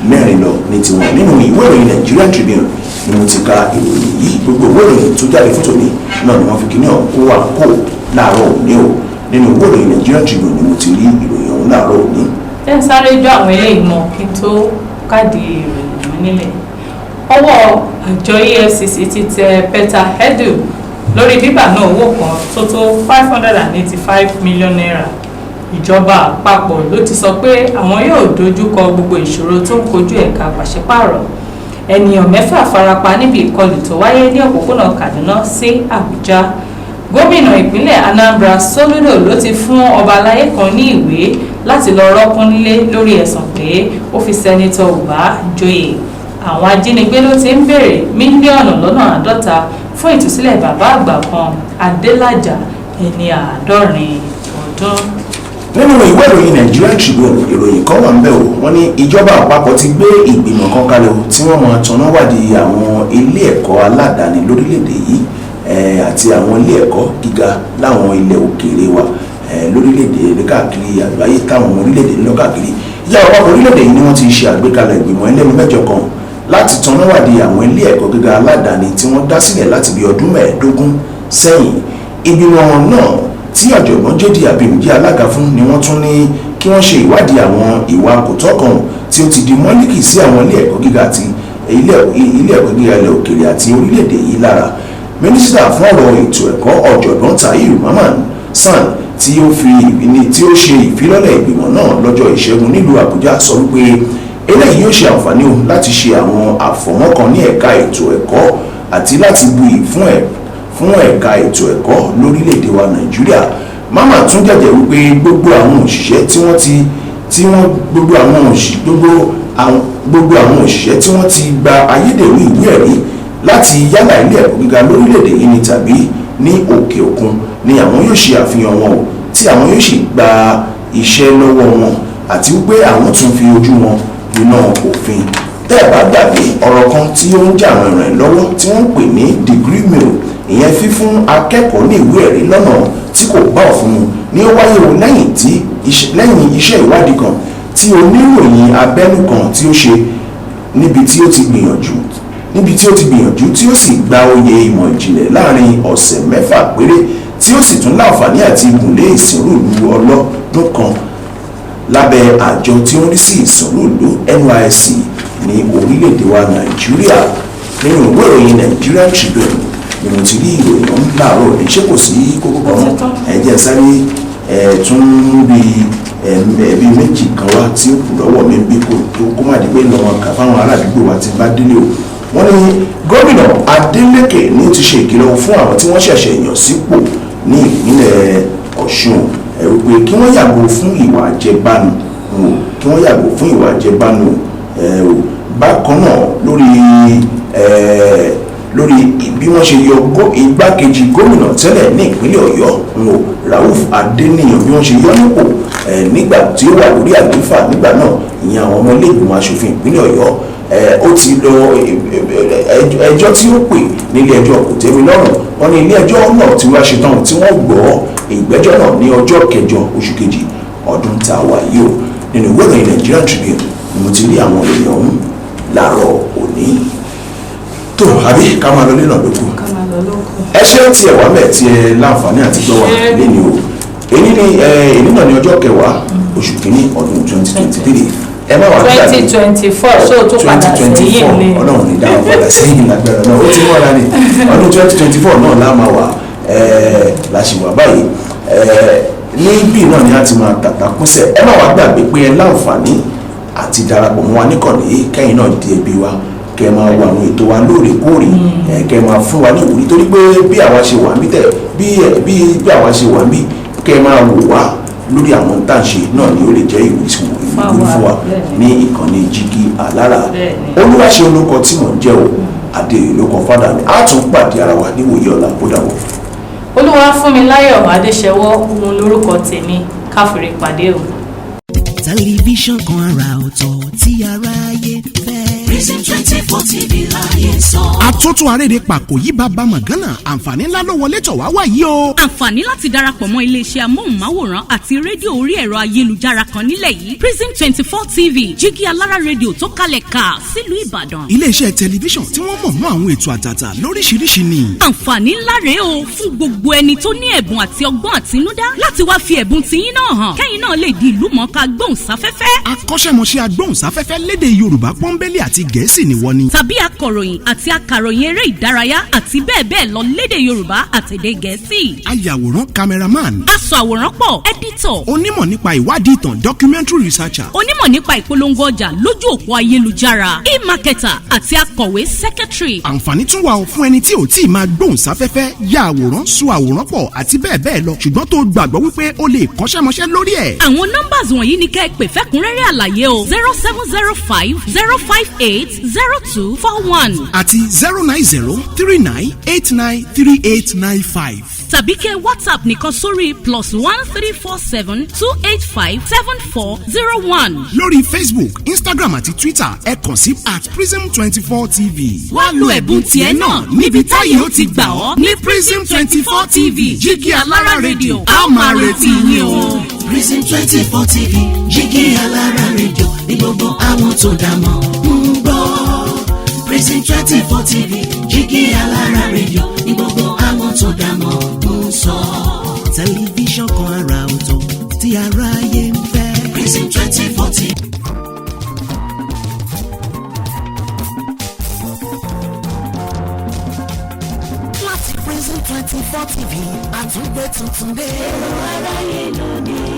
[SPEAKER 3] 4 lọ ní tiwọn. Nínú ìwé ìròyìn Nigerian Tribune ni mo ti ka ìròyìn yìí. Gbogbo ìwé ìròyìn tó jáde fún tòní náà ni wọ́n fi kíní ọ̀hún kó wà kó láàárọ̀ òní o. Nínú ìwé ìròyìn Nigerian Tribune ni mo ti rí ìròyìn ọ̀hún láàárọ̀ òní.
[SPEAKER 4] Ẹ ń sáré jọ àwọn eléyìí mọ kí n tó káàdì ìròyìn mi nílẹ̀. Ọwọ́ àjọ EFCC ti tẹ Peter Edu lórí bíbà náà owó kan tó tó ₦585 million. Ìjọba àpapọ̀ ló ti sọ pé àwọn yóò dojú kọ gbogbo ìṣòro tó ń kojú ẹ̀ka pàṣípààrọ̀. Ènìyàn 6 farapa níbi ìkọlù tó wáyé ní òpópónà Kaduna sí Àbújá. Gómìnà ìpínlẹ̀ Anambra Soludo ló ti fún ọba aláyé kan ní ìwé láti lọ rọ́kún nílé lórí ẹ̀sùn pé ó fi Senator Uba joyè. Àwọn ajínigbé ló ti ń béèrè mílíọ̀nù 50 fún ìtúsílẹ̀ bàbá àgbà kan, Adélájà, ẹni 70 ọdún.
[SPEAKER 3] Nínú ìwé ìròyìn Nigerian Tribune, ìròyìn kan wà ńbẹ̀ o. Wọ́n ní ìjọba àpapọ̀ ti gbé ìgbìmọ̀ kan kalẹ̀ o, tí wọ́n máa tanná wádìí àwọn ilé ẹ̀kọ́ aládàáni lórílẹ̀‐èdè yìí àti àwọn ilé ẹ̀kọ́ gíga láwọn ilẹ̀ òkèèrè wa lórílẹ̀‐èdè káàkiri àgbáyé, táwọn orílẹ̀‐èdè ń lọ káàkiri. Ìjọba àpapọ̀ orílẹ̀‐èdè yìí ni wọ́n ti ṣe àgbékalẹ̀ ìgbìmọ̀ ẹlẹ́nu 8 kan láti tanná wádìí àwọn ilé ẹ̀kọ́ gíga aládàáni tí wọ́n dá sílẹ̀ láti bí ọdún 15 sẹ́yìn. Ìgbìmọ̀ náà tí ọ̀jọ̀gbọ́n J.D. Abim jẹ́ alága fún ni wọ́n tún ní kí wọ́n ṣe ìwádìí àwọn ìwà kò tọ́ kan tí ó ti di mọ́líkì sí àwọn ilé ẹ̀kọ́ gíga àti ilé ẹ̀kọ́ gíga ilẹ̀ òkèèrè àti orílẹ̀-èdè yìí lára. Mínísítà fún ọ̀rọ̀ ètò ẹ̀kọ́, ọ̀jọ̀gbọ́n Tahir Mamman SAN, tí ó fi ní tí ó ṣe ìfilọ́lẹ̀ ìgbìmọ̀ náà lọ́jọ́ Ìṣẹ́gun nílùú Àbújá, sọ wípé eléyìí yóò ṣe àǹfààní o láti ṣe àwọn àfọ̀mọ́ kan ní ẹ̀ka ètò ẹ̀kọ́ àti láti buyì fún ẹ̀ka ètò ẹ̀kọ́ lórílẹ̀‐èdè wa Nàìjíríà. Mamman tún jẹ́jẹ́ wípé gbogbo àwọn òṣìṣẹ́ tí wọ́n ti tí wọ́n gbogbo àwọn òṣì gbogbo àwọn gbogbo àwọn òṣìṣẹ́ tí wọ́n ti gba ayédèrú ìwé ẹ̀rí láti yálà ilé ẹ̀kọ́ gíga lórílẹ̀‐èdè yìí ni tàbí ní òkè òkun ni àwọn yóò ṣe àfihàn wọn o, tí àwọn yóò sì gba iṣẹ́ lọ́wọ́ wọn, àti wípé àwọn tún fi ojú wọn winá òfin. Tẹ́ ẹ̀ bá gbàgbé ọ̀rọ̀ kan tí ó ń jà rìnrìn lọ́wọ́ tí wọ́n ń pè ní degree mill, ìyẹn fífún akẹ́kọ̀ọ́ ní ìwé ẹ̀rí lọ́nà tí kò bá òfin mu, ní ó wáyé o lẹ́yìn iṣẹ́ ìwádìí kan tí oníròyìn abẹ́nú kan tí ó ṣe, níbi tí ó ti gbìyànjú tí ó sì gba oyè ìmọ̀ ìjìnlẹ̀ láàrin ọ̀sẹ̀ 6 péré, tí ó sì tún láǹfààní àti gùnlé ìsìnrú ìlú ọlọ́dún kan lábẹ́ àjọ tí ó ń rí sí ìsìnrú ìlú, NYSC, ní orílẹ̀-èdè wa Nàìjíríà. Nínú ìwé ìròyìn Nigerian Tribune ni mo ti rí ìròyìn ọ̀hún láàárọ̀ ní. Ṣé kò sí kókó kan? Ẹ jẹ́ sáré ẹ̀ tún bí ẹbí méjì kan wá tí ó kù lọ́wọ́ mi bí kò tó kó má di pé lọ́wọ́ kà fáwọn ará àdúgbò wa ti bá délé o. Wọ́n ní gómìnà Adeleke ní ti ṣe ìkìlọ̀ fún àwọn tí wọ́n ṣẹ̀ṣẹ̀ yàn sípò ní ìpínlẹ̀ Ọ̀ṣun ẹ̀rù pé kí wọ́n yàgò fún ìwà àjẹbánu o, kí wọ́n yàgò fún ìwà àjẹbánu o. Bákan náà, lórí bí wọ́n ṣe yọ igbákejì gómìnà tẹ́lẹ̀ ní ìpínlẹ̀ Ọ̀yọ́ o, Rauf Adéníyàn, bí wọ́n ṣe yọ nípò nígbà tí ó wà lórí àlééfà nígbà náà, ìyẹn àwọn ọmọ ilé ìgbìmọ̀ asòfin ìpínlẹ̀ Ọ̀yọ́, ó ti lọ ẹjọ́ tí ó pè nílé ẹjọ́ kò tẹ́mi lọ́rùn. Wọ́n ní ilé ẹjọ́ náà tí wọ́n ṣetán tí wọ́n gbọ́ ìgbẹ́jọ́ náà ní ọjọ́ 8 oṣù 2 ọdún tá a wà yìí o. Nínú ìwé ìròyìn Nigerian Tribune ni mo ti rí àwọn èèyàn ọ̀hún láàárọ̀ òní. Tó àbí ká máa lọ lé náà lókù.
[SPEAKER 4] Ká máa lọ. Lọ ló kù.
[SPEAKER 3] Ẹ ṣé tí ẹ wà mẹ́ tí ẹ láǹfààní àti gbọ́ wa lẹ́ni o. Èyí ni èyí náà ní ọjọ́ kẹwàá, oṣù kìíní, ọdún 2023. Ẹ má wà gbàgbé.
[SPEAKER 4] 2024, ṣó o tún padà sẹ́yìn ni?
[SPEAKER 3] Ọlọ́run ní dáhùn padà sẹ́yìn lágbára náà. Ó ti mọ́ra ní ọdún 2024 náà la máa wà la ṣì wà báyìí. Níbí náà ni a ti máa tàtà kúnṣẹ̀. Ẹ má wàá gbàgbé pé ẹ láǹfààní àti darapọ̀ mọ́ wa níkànnì yìí, kẹ́yìn náà di ẹbí wa, kẹ́ ẹ máa wo àwọn ètò wa lóòrèkóòrè, kẹ́ ẹ máa fún wa ní ìwúrí, torí pé bí àwa ṣe wà níbí tẹ̀ bí àwa ṣe wà níbí, kẹ́ ẹ máa wò wá lórí àwọn tá à ń ṣe náà ni ó lè jẹ́ ìwúrí fún wa ní ìkànnì Jígí Alára. Olúwaṣe olóko tí mò ń jẹ́ o, adé ìlókọ fádà mi. Á tún pàdé ara wa níwòye ọ̀la. Kó dàbọ̀.
[SPEAKER 4] Olúwa fún mi láyọ̀ Adéṣẹwọ́ òun lórúkọ tèmi. Káfíńrí pàdé o.
[SPEAKER 1] Tẹlifíṣàn kan àrà ọ̀tọ̀ tí aráyé fẹ́.
[SPEAKER 2] Prism 24 TV láyé sọ.
[SPEAKER 5] Àtúntò arédè pàkó yí bàbá mọ̀gánà, àǹfààní ńlá ló wọlé tọ̀ wá wá yìí o.
[SPEAKER 6] Àǹfààní láti darapọ̀ mọ́ iléeṣẹ́ amóhùnmáwòrán àti rédíò orí ẹ̀rọ ayélujára kan nílẹ̀ yìí, Prism 24 TV, Jígí Alára rédíò tó kalẹ̀ ká sílùú Ìbàdàn.
[SPEAKER 5] Iléeṣẹ́ tẹlifíṣàn tí wọ́n mọ̀ mọ́ àwọn ètò àtàtà lóríṣiríṣi ni.
[SPEAKER 6] Àǹfààní ńlá rèé o fún gbogbo ẹni tó ní ẹ̀bùn àti ọgbọ́n àtinúdá láti wá fi ẹ̀bùn tiyín náà hàn, kẹ́yìn náà lè di ìlú mọ̀ọ́ká gbóhùnsáfẹ́fẹ́.
[SPEAKER 5] Akọ́ṣẹ́mọṣẹ́ agbóhùnsáfẹ́fẹ́ lédè Yorùbá pọ́nbélé àti Gẹ̀ẹ́sì ni wọ́n ní.
[SPEAKER 6] Tàbí akọ̀ròyìn àti akàròyìn eré ìdárayá àti bẹ́ẹ̀ bẹ́ẹ̀ lọ lédè Yorùbá àtèdè Gẹ̀ẹ́sì.
[SPEAKER 5] Ayàwòrán, cameraman.
[SPEAKER 6] Aṣọ àwòrán pọ̀, editor.
[SPEAKER 5] Onímọ̀ nípa ìwádìí ìtàn, documentary researcher.
[SPEAKER 6] Onímọ̀ nípa ìpolongo ọjà lójú òpó ayélujára, e-marketer, àti akọ̀wé, secretary.
[SPEAKER 5] Àǹfààní tún wà fún ẹni tí ò tí ì máa gbóhùnsáfẹ́fẹ́, ya àwòrán, sọ àwòrán pọ̀ àti bẹ́ẹ̀ bẹ́ẹ̀ lọ, ṣùgbọ́n tó gbàgbọ́ wípé ó lè kọ́ṣẹ́mọṣẹ́ lórí ẹ̀.
[SPEAKER 6] Àwọn numbers wọ̀nyí ni kẹ́ ẹ pè fẹ́kúnrẹ́rẹ́ àlàyé o: 07050580241
[SPEAKER 5] àti 09039893895.
[SPEAKER 6] Tàbí kẹ́ WhatsApp nìkan sórí +13472857401.
[SPEAKER 5] Lórí Facebook, Instagram àti Twitter, ẹ kàn sí @Prism24 TV.
[SPEAKER 6] Wá lo ẹ̀bùn tiẹ̀ náà níbi táyé ó ti gbà ọ́ ní Prism 24 TV, Jígí Alára rédíò. A ó máa retí yín o.
[SPEAKER 2] Prism 24 TV, Jígí Alára rédíò ní gbogbo àwọn tó dá mọ̀ ń gbọ́. Prism 24 TV, Jígí Alára rédíò ní gbogbo àwọn tó dá mọ̀ ń sọ.
[SPEAKER 1] Tẹlifíṣàn kan àrà ọ̀tọ̀ tí aráyé ń fẹ́.
[SPEAKER 2] Prism 24 TV.
[SPEAKER 1] Láti Prism 24 TV, àtúngbé tuntun dé. Èrò aráyé lónìí.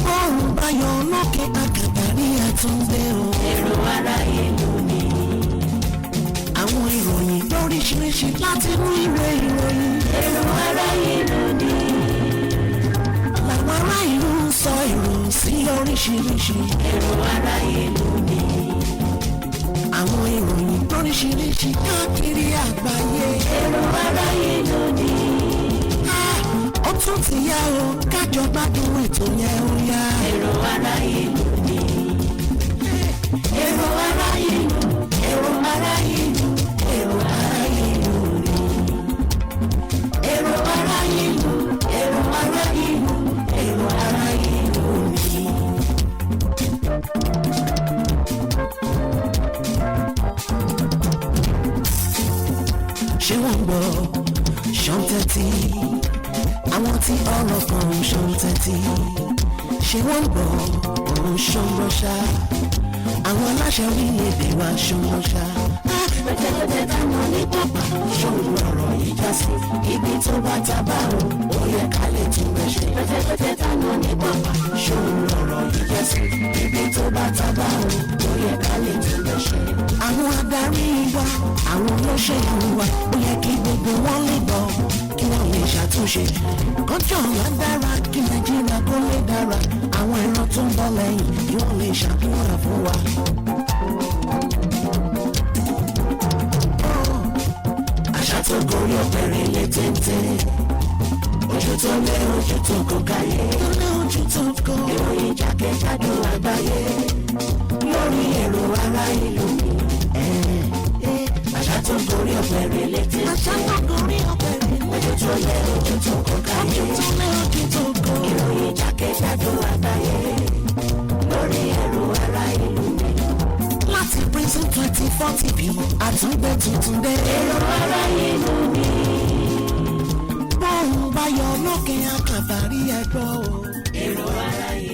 [SPEAKER 1] Bọ́ọ̀lù báyọ̀ lókè àkàtà ní àtúndé o. Èrò aráyé lónìí. Àwọn ìròyìn lóríṣiríṣi láti inú ìwé ìròyìn. Èrò aráyé lónìí. Làwọn ará ìlú ń sọ èrò sí oríṣiríṣi. Èrò aráyé lónìí. Àwọn ìròyìn lóríṣiríṣi káàkiri àgbáyé. Èrò aráyé lónìí. Ó tún ti yá o, kájọ gbádùn ètò yẹn ó yá. Èrò aráyé lónìí. Èrò aráyé lónìí. Èrò aráyé lónìí. Èrò aráyé lónìí. Èrò aráyé lónìí. Èrò aráyé lónìí. Èrò aráyé lónìí. Ṣé wọ́n ń gbọ́ ṣọ́n tẹ́tí? Àwọn tí ọ̀rọ̀ kan ń ṣọ́n tẹ́tí. Ṣé wọ́n ń gbọ́ òun ṣọ́n gbọ́ ṣá? Àwọn aláṣẹ orílẹ̀-èdè wa ṣọ́n gbọ́ ṣá? Pẹ̀tẹ́pẹ̀tẹ́ táwọn ní pápá ṣòro ọ̀rọ̀ yìí já sí ibi tó bá tábà o, ó yẹ ká lè tún bẹ́ ṣe. Pẹ̀tẹ́pẹ̀tẹ́ táwọn ní pápá ṣòro ọ̀rọ̀ yìí já sí ibi tó bá tábà o, ó yẹ ká lè tún bẹ́ ṣe. Àwọn adarí wa, àwọn olóṣèlú wa, ó yẹ kí gbogbo wọn lè gbọ́, kí wọ́n lè ṣàtúnṣe. Kọjọ́ ọ̀la dára, kí Nàìjíríà kó lè dára, àwọn ìran tó ń bọ̀ lẹ́yìn kí wọ́n lè ṣàdúrà fún wa. Àṣà tó gorí ọ̀pẹ̀rẹ̀ lé téńté, ojú tó lé ojú tó kó káyé, tó lé ojú tó kó, ìròyìn jákèjádò àgbáyé lórí èrò ara ìlú. Àṣà tó gorí ọ̀pẹ̀rẹ̀ lé téńté, àṣà tó gorí ọ̀pẹ̀rẹ̀, ojú tó lé ojú tó kó káyé, ojú tó lé ojú tó kó, ìròyìn jákèjádò àgbáyé lórí èrò ara ìlú. Láti Prism 24. 24 TV, àtúngbé tuntun dé. Èrò aráyé ló ní. Bóun bá yọ lókè àkàbàrí ẹ̀gbọ́ o. Èrò aráyé.